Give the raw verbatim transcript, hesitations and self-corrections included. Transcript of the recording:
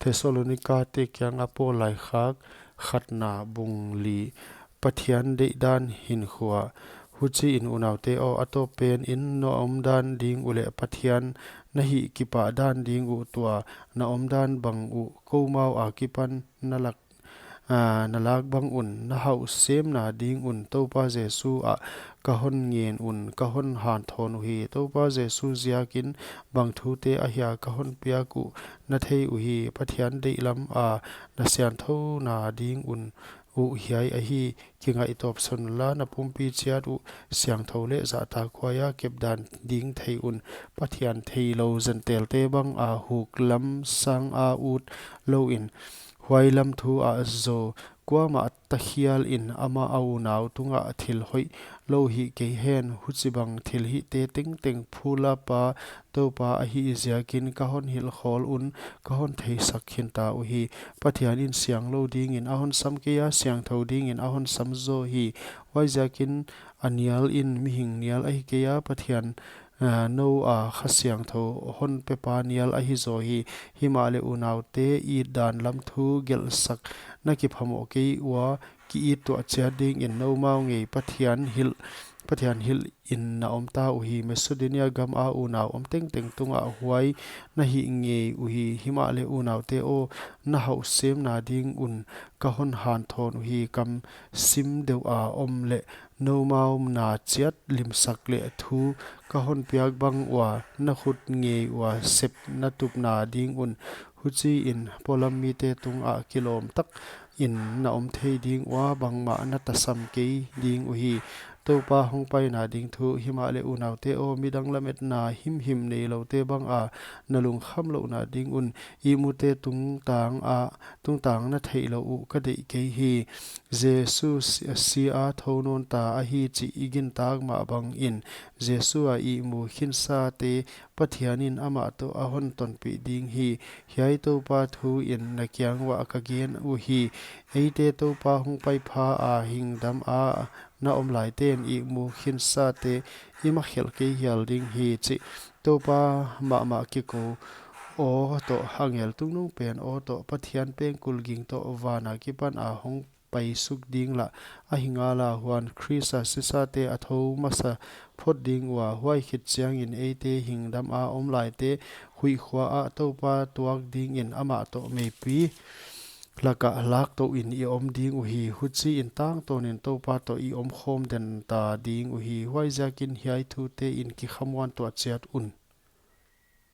Thessalonika te kianga Paul laikhak khatna bung li. Pathian deihdan hinkhua. Huchiin unaute aw, a tawp pen in na omdan ding uleh Pathian na hih kipah dan ding uh tua na omdan bang uh koumau akipan na lak, ah, na lak bang un, na hauh semna ding un Toupa Jesu ah ka hon ngen un, ka hon hanthawn uhi. Toupa Jesu ziakin bang thute ahia ka hon piak uh na thei uhi. Pathian deihlam a na siangthouna ding un uh hiai ahi. Kingaih tawp sunla, na pumpi chiat uh siangthou leh zahtakhuaia kepdan ding thei un. Pathian theilou Zentelte bang a huk lam sanga ut lou in, huai lam thu ah zaw kuamah takhial in amah a unau tungah thil hoih lou hih kei hen. Huchibang thilhihte tengteng phulapa Toupa ahih ziakin ka hon hilhkhawl un, ka hon theisak khinta uhi. Pathian in sianglou dingin a hon sam keia, siangthou dingin a hon sam zaw hi. Huaiziakin a nial in mihing nial ahi keia, Pathian, ah, nou a Kha Siangthou hon pepa nial ahi zaw hi. Himahleh unaute itdan lam thu gelhsak na kiphamoh kei ua, ki-it tuah chiat dingin noumau ngei Pathian hilh, Pathian hilh in na omta uhi. Macedonia gam a unau om tengteng tungah huai na hih ngei uhi. Himahleh unaute aw, na hauh semna ding un ka hon hanthawn uhi. Kam sim deuh a om leh noumau na chiat limsak leh thu ka hon piak bang ua na khut ngei ua sep na tupna ding un. Huchiin polam mite tungah kilawm tak in na om thei ding ua, bangmah na tasam kei ding uhi. Toupa hongpaina ding thu. Himahleh unaute aw, midang lametna himhim neiloute bang a na lungkham louhna ding un, ihmute tungtang a, tungtang na theihlouh uh ka deih kei hi. Jesu si-, si a thou nawn ta ahi chih i gintak mah bangin, Jesu a ihmu khinsate Pathian in amah toh a hon tonpih ding hi. Hiai Toupa thu in na kiang uah ka gen uhi. Eite Toupa hongpai pha a hingdam a na om laiten ihmu khinsate i makhelh kei hial ding hi chih Toupa mahmah kikou aw toh, angel tungnung pen aw toh, Pathian pengkul ging toh, van akipan a hong paisuk ding lah ahi ngala. Huan Khrist a sisate a thou masa phot ding ua, huai khit chiangin eite hingdam a om laite huihkhua ah Toupa tuak dingin amah toh meipi laka lak touh in i om ding uhi. Huchiin tangtawnin Toupa toh i omkhawm den ta ding uhi. Huaiziakin hiai thute in kikhamuan tuah chiat un.